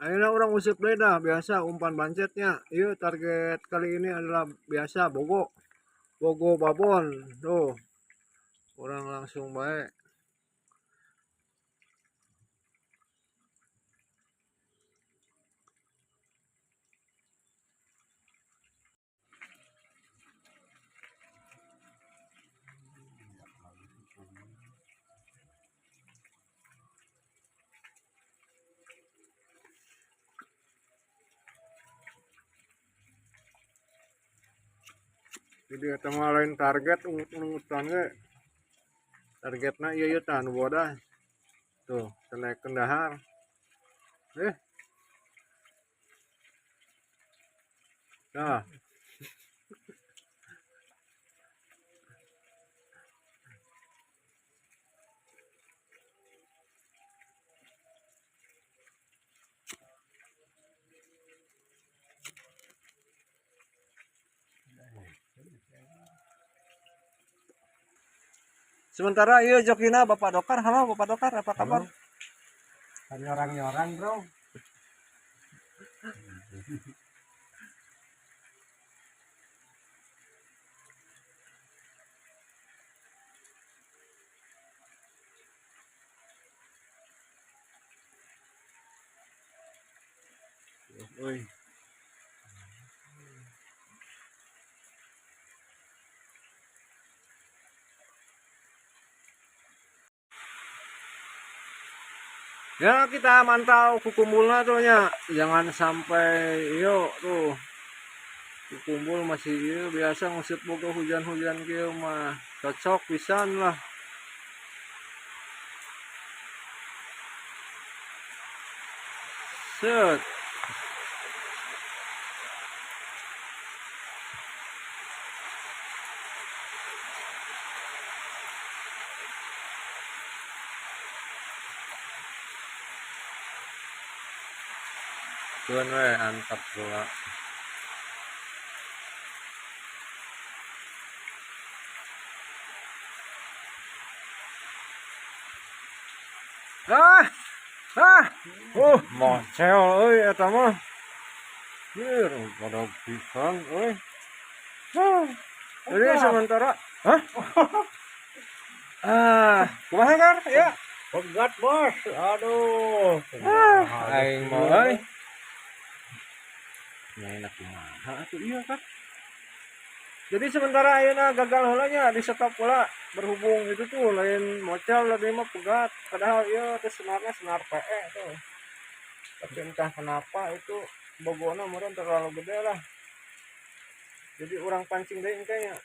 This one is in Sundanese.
Ayeuna urang useup deui dah, biasa umpan bancetnya. Ieu target kali ini adalah biasa bogo. Bogo babon. Tuh. Urang langsung bae. Jadi eta mah lain target ungut-ungutan ge. Targetna ieu ieu tah nu bodas. Tuh, naikkeun dahar. Nah. Sementara iya jokina Bapak Dokar, halo Bapak Dokar, apa kabar? Nyorang-nyorang bro. Oi. Ya kita mantau kukumbulna tuh nya, jangan sampai yo tuh kukumbul masih ieu biasa ngusip boga hujan-hujan kieu mah cocok pisan lah. Set. Tuan we antap bola. Mocel euy eta mah. Ieu pada pisan euy. Jadi sementara, hah? Kumaha Kar? Ya. Pegat bos. Aduh. Aing mah euy. Enak kumaha atuh ieu kan. Jadi sementara ayeuna gagal heula nya di stop pula berhubung itu tuh lain mocel lebih mah pegat padahal ieu teh senarnya senar PE tuh. Tapi entah kenapa itu bogona meureun terlalu gede lah. Jadi urang pancing deui kayaknya.